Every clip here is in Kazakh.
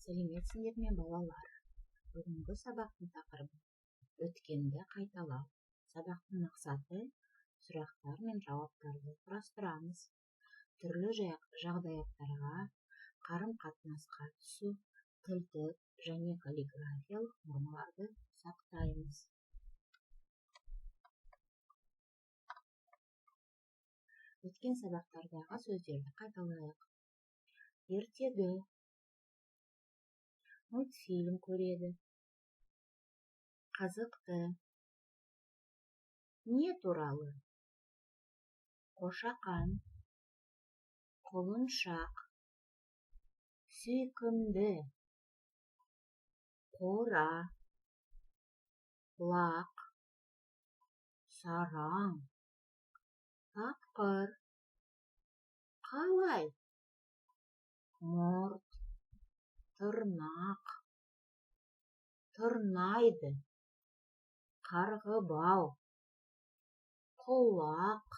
Сәлеметсіңдер ме, балалар? Бүгінгі сабақтың тақырыбы өткенді қайталау. Сабақтың мақсаты: сұрақтар мен жауаптарды құрастырамыз. Түрлі жағдаяттарға қарым-қатынасқа түсу, тілдік және каллиграфиялық нормаларды сақтаймыз. Өткен сабақтардағы сөздерді қайталайық. Ертегі, мультфильм көреді, қызықты, не туралы, қошақан, құлыншақ, сүйкімді, қора, лақ, сараң, тапқыр, қалай, мұрт, тырнақ, тырнайды, қарғыбау, құлақ,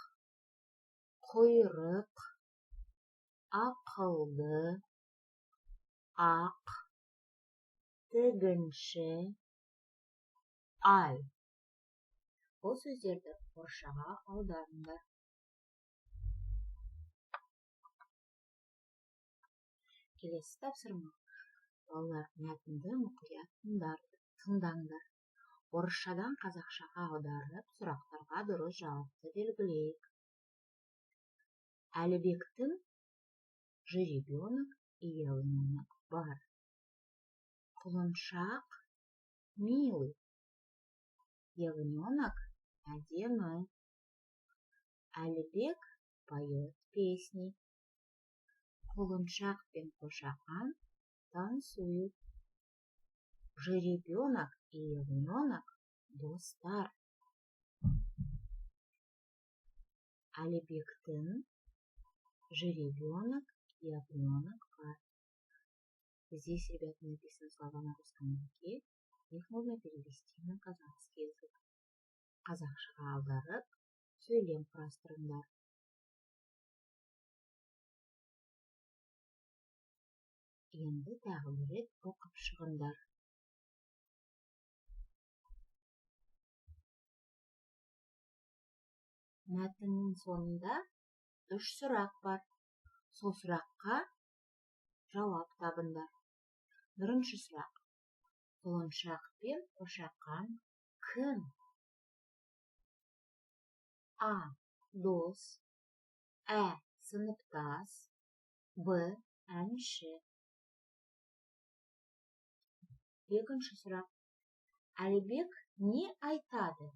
құйрық, ақылды, ақ, тігінші, ай. Бұл сөздерді орысшаға аударыңдар. Келесі тапсырма. Балалар, мәтінді мұқият тыңдаңдар. Орысшадан қазақшаға аударып, сұрақтарға дұрыс жауапты белгілейік. Әлібектің жеребенок и ягненок бар. Құлыншақ милый. Ягненок әдемі. Әлібек поет песни. Құлыншақ пен қошақан танцуют. Жеребенок и ягненок достар. Әлібектің жеребенок и ягненок бар. Здесь, ребята, написаны слова на русском языке. Их нужно перевести на казахский язык. Қазақшаға аударып, сөйлем құрастырыңдар. Енді тағы бір рет оқып шығыңдар. Мәтіннің соңында 3 сұрақ бар. Сол сұраққа жауап табыңдар. Бірінші сұрақ. Құлыншақ пен қошақан кім? А. Дос. Ә. Сыныптас. Б. Әнші. Екінші сұрақ. Әлібек не айтады?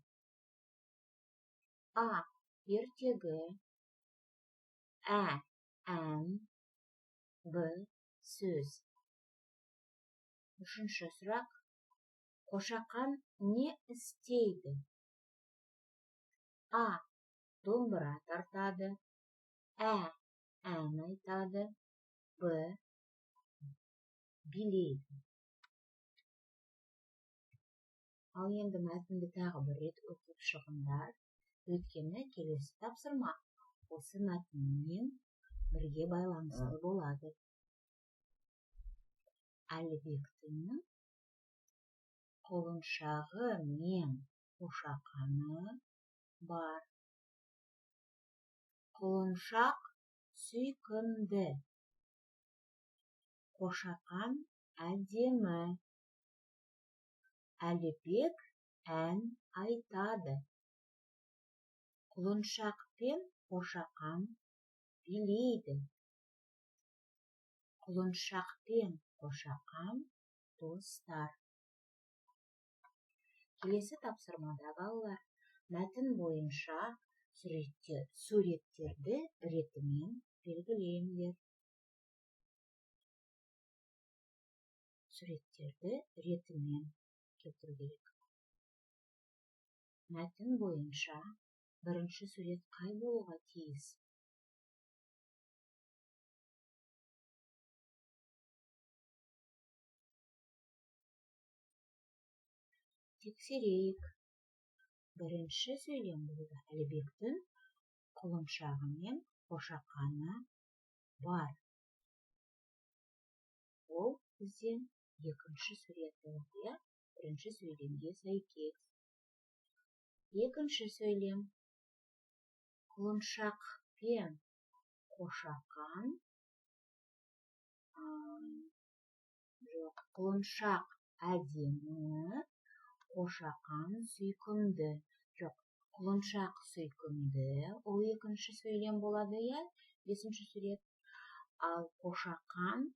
А. Ертегі. Ә. Ән. Б. Сөз. Үшінші сұрақ. Қошақан не істейді? А. Домбыра тартады. Ә. Ән айтады. Б. Билейді. Ал енді мәтінді тағы бір рет оқып шығыңдар. Өйткені келесі тапсырма осы мәтінмен бірге байланысты болады. Әлібектің құлыншағы мен қошақаны бар. Құлыншақ сүйкімді. Қошақан әдемі. Әлібек ән айтады. Құлыншақ пен қошақан билейді. Құлыншақ пен қошақан достар. Келесі тапсырмада, балалар, мәтін бойынша суреттерді ретімен белгілеңдер. Суреттерді ретімен келтіру керек. Мәтін бойынша бірінші сурет қай болуға тиіс? Тексерейік. Бірінші сөйлем болды. Әлібектің құлыншағы мен қошақаны бар. Ол Бізде екінші сурет болады, иә? Бірінші сөйлемге сәйкес. Екінші сөйлем. Құлыншақ пен қошақан, жоқ, құлыншақ әдемі, қошақан сүйкімді. Жоқ, құлыншақ сүйкімді, ол екінші сөйлем болады, иә? Бесінші сурет. Ал қошақан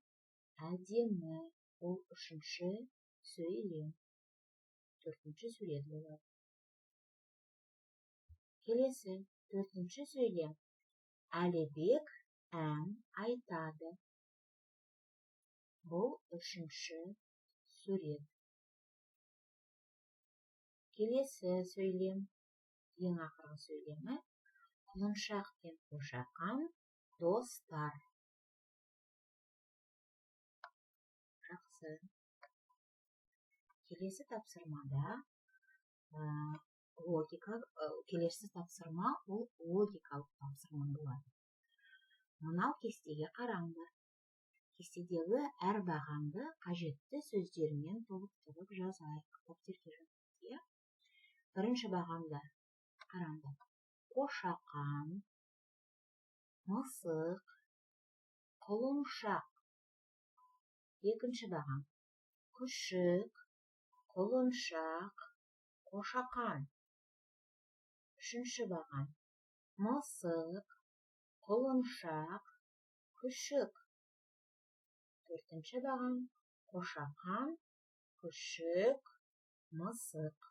әдемі, ол үшінші сөйлем. Төртінші сурет болады. Келесі төртінші сөйлем. Әлібек ән айтады. Бұл үшінші сурет. Келесі сөйлем, ең ақырғы сөйлемі, құлыншақ пен қошақан достар. Жақсы. Келесі тапсырмада логика, келесі тапсырма ол логикалық тапсырма болады. Мынау кестеге қараңдар. Кестедегі әр бағанды қажетті сөздермен толықтырып жазайық. Дәптерге жазайық, иә? Бірінші бағанда қараңдар. Қошақан, мысық, құлыншақ. Екінші баған. Күшік, құлыншақ, қошақан. Үшінші баған. Мысық, құлыншақ, күшік. Төртінші баған. Қошақан, күшік, мысық.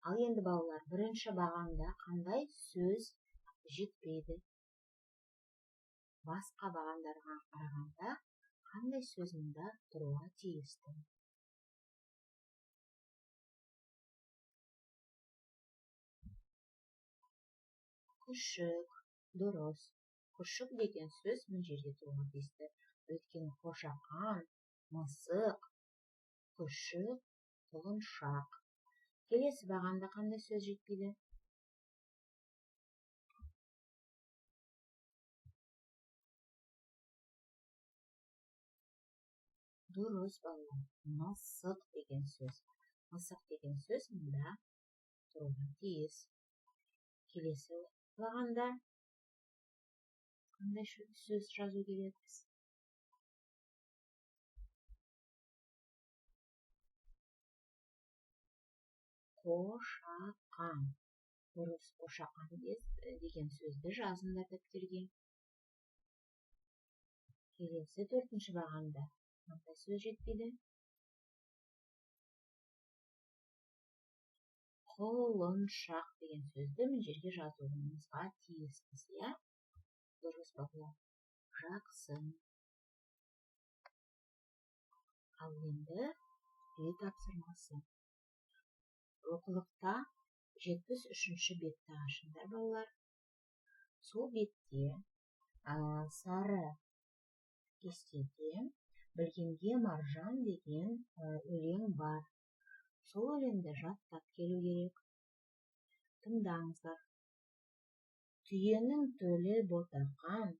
Ал енді балалар, бірінші бағанда қандай сөз жетпейді? Басқа бағандарға қарағанда қандай сөз мұнда тұруға тиісті? Күшік, дұрыс. Күшік деген сөз мына жерде тұруға тиісті. Өйткені қошақан, мысық, күшік, құлыншақ. Келесі бағанда қандай сөз жетпейді? Дұрыс, балалар, мысық деген сөз. Мысық деген сөз мұнда тұруға тиіс. Келесі бағанда қандай сөз жазу керекпіз? Қошақан. Дұрыс, қошақан деген сөзді жазыңдар дәптерге. Келесі төртінші бағанда қандай сөз жетпейді? Құлыншақ деген сөзді мына жерге жазуымызға тиіспіз, иә? Дұрыс, балалар. Жақсы. Ал енді үй тапсырмасы. Оқулықта 73-ші бетті ашыңдар, балалар. Сол бетте сары кестеде Білгенге маржан деген өлең бар. Сол өлеңді жаттап келу керек. Тыңдаңыздар. Түйенің төлі ботақан,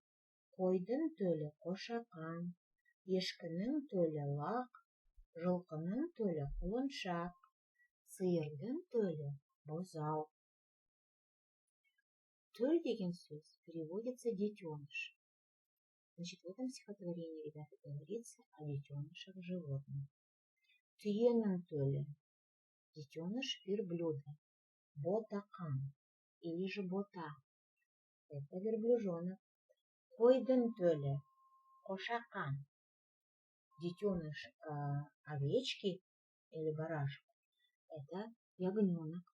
қойдың төлі қошақан, ешкінің төлі лақ, жылқының төлі құлыншақ, сиырдың төлі бұзау. Төл деген сөз переводится детеныш. Значит, в этом стихотворении, ребята, говорится о детенышах животных. Түйенің төлі – детеныш верблюда, ботақан или же бота – это верблюжонок. Қойдың төлі – қошақан, детеныш овечки или барашка – это ягненок,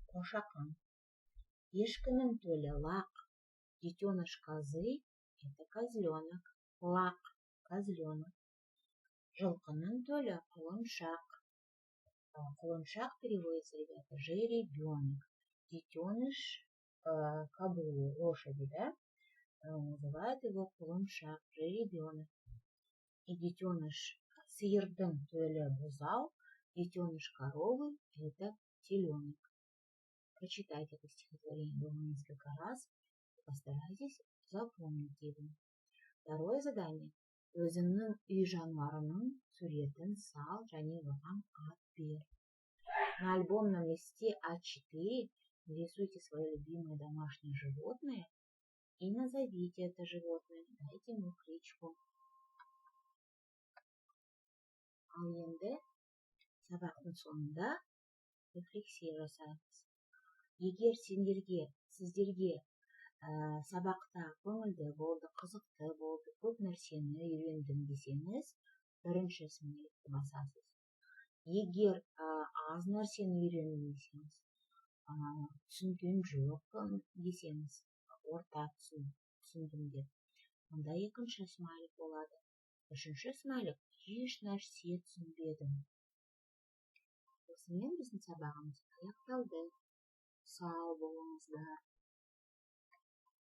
қошақан. Ешкінің төлі – лақ, детеныш козы – это козленок, лақ, козленок. Жылқының төлі – құлыншақ. Құлыншақ переводится, ребята, жеребенок. Детеныш кобылы, лошади, да? Называют его құлыншақ, жеребенок. И детеныш сиырдың төлі бұзау, детеныш коровы – это теленок. Прочитайте это стихотворение дома несколько раз и постарайтесь запомнить его. Второе задание. Өзіңнің үй жануарының суретін сал және оған ат бер. На альбомном листе А4 нарисуйте свое любимое домашнее животное и назовите это животное, дайте ему кличку. Ал енді сабақтың соңында рефлексия жасаймыз. Егер сендерге, сіздерге сабақта көңілді болды, қызықты болды, көп нәрсені үйрендім десеңіз, бірінші смайликті басасыз. Егер аз нәрсені үйрендім десеңіз, түсінген жоқпын десеңіз, орта түсіндім деп, онда екінші смайлик болады. Үшінші смайлик — еш нәрсе түсінбедім. Осымен біздің сабағымыз аяқталды. Сау болыңыздар.